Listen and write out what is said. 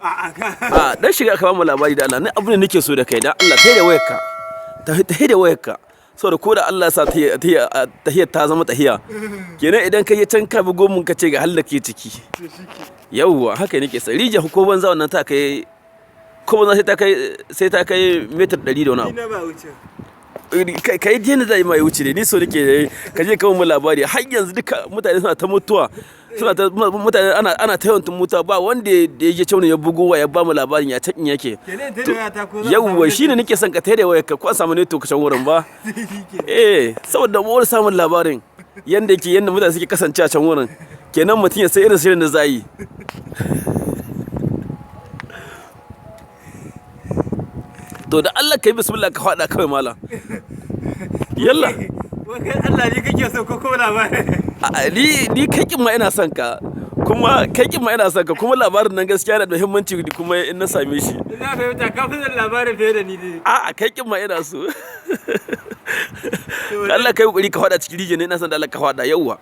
A'a ka. A dan shiga ka ba mu labari da Allah. Ni abin da nake so da kai, dan Allah, tai da wayarka. Ta da wayarka. Saboda ko da Allah ya sa tahiyar ta zama tahiya. Kenan idan ka je can ka bi gomun ka ce ga halin da ke ciki. Yawwa, haka nake so. Rijiya ko banza wannan ta kai, ko banza sai ta kai metar 100 da wani abu. Ni na ba wuce. Ka yi yadda zai ma ya wuce ne. Ni so nake ka je kawo mu labari. Har yanzu duka mutane suna ta mutuwa, suna ta mutane ana ta yawan mutuwa, ba wanda da ya je can ya bugo ya ba mu labarin ya can yake. Kenan ta da wayata ko za a Yawwa, samu? Shine nake son ka tare wayar ka ko an samu network can wurin ba. Shike. Eh, saboda mu samun labarin yanda yake, yanda mutane suke kasance a can wurin, kenan mutum ya san irin shirin da za yi. To, da Allah kai bismillah ka faɗa kawai, malam, yalla. Wai kai Allah ne kake so ko kuma labarin? A'a, ni kai kin ma ina son ka, kuma kai kin ma ina son ka, kuma labarin nan gaskiya yana da muhimmanci kuma in na same shi. Ina fahimta, ka fi son labarin fiye da ni dai. A'a, kai kin ma ina so. Allah kai kokari ka faɗa cikin rijiyar ne, ina son da Allah ka faɗa, yawwa.